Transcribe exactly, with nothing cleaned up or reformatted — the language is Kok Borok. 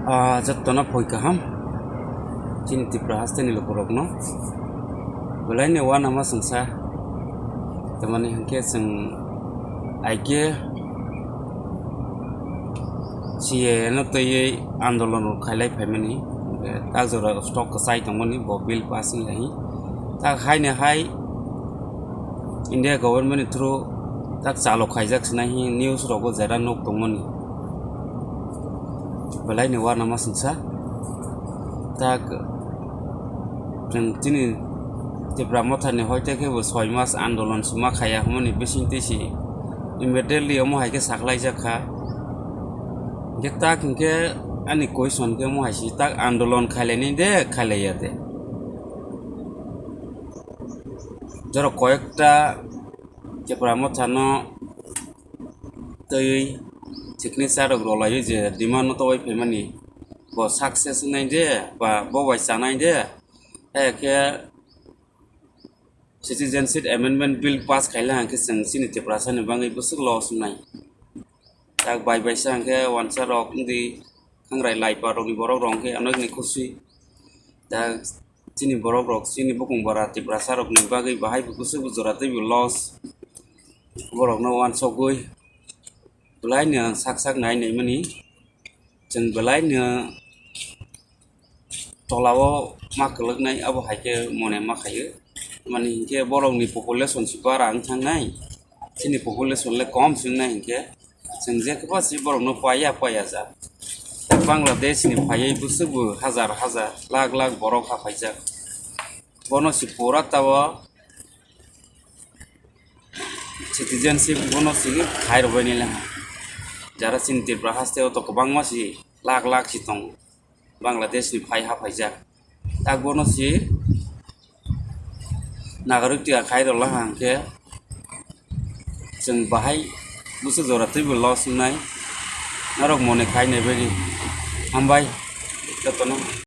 Ah, jotono phoi kaham. Chini Tripura hasteni lukurokno. Belai ni uanama chwngsa. Tamani hinkhe chwng aige C A A no twiwi andolon rok khailai phaimani. Hinkhe tak jora stock kwchai tongmani bo bill pass wngya hi. Tak haino hai India government ni through tak chalo khaijak sinai hi news rogo jera nuk tongmani. Belai ni uanama chwngsa. Tak chwng chini Tipra Motha ni hoite khe bo soi mas andolon sima khaya hwnmani bising twi si immediately omo hai khe sakhlai jak kha. Hinkhe tak hinkhe ani question khe omo hai si tak andolon khailai ni de khailai ya de. Jorok koyekta Tipra Motha no twiwi signature rok rwlaiwi je demand no towai phaimani bo success wngnai de ba bo bai chanai de, hai khe Citizenship Amendment Bill pass khaila hwnkhe chwng chini Tiprasa ni bagwi bwswk loss wngnai. Tak bai bai sa hwnkhe wansa rok wngdi khangrai laipa rokni borok rok hwnkhe anokni khusi. Tak chini borok rok chini bukung bara Tiprasa rokni bagwi bahai bo bwswk bo jora tei bo loss. Borokno wansokgwi belai no sak sak nai naimani chwng belai no tolao ma kwlwknai abo hai khe mone ma khaio. Mani hinkhe borokni population se bara wng thangnai, chini population le kom se wngnai hinkhe. Chwng je kwbangma borokno paiya paiya ja. Bangladesh ni phaiwi bwswk bo hazar hazar lakh lakh borok ha phaijak. Bono se pura tao citizenship bono se khai rwbaini le ha. Jara chini Tripura haste o to kwbangma se lakh lakh se tongo. Bangladesh ni phai ha phaijak. Tak bono se nagariktiya khai rwla hwnkhe chwng bahai bwswk jora twibo loss wngnai norok mone khai nai bagwi. Hambai jotono.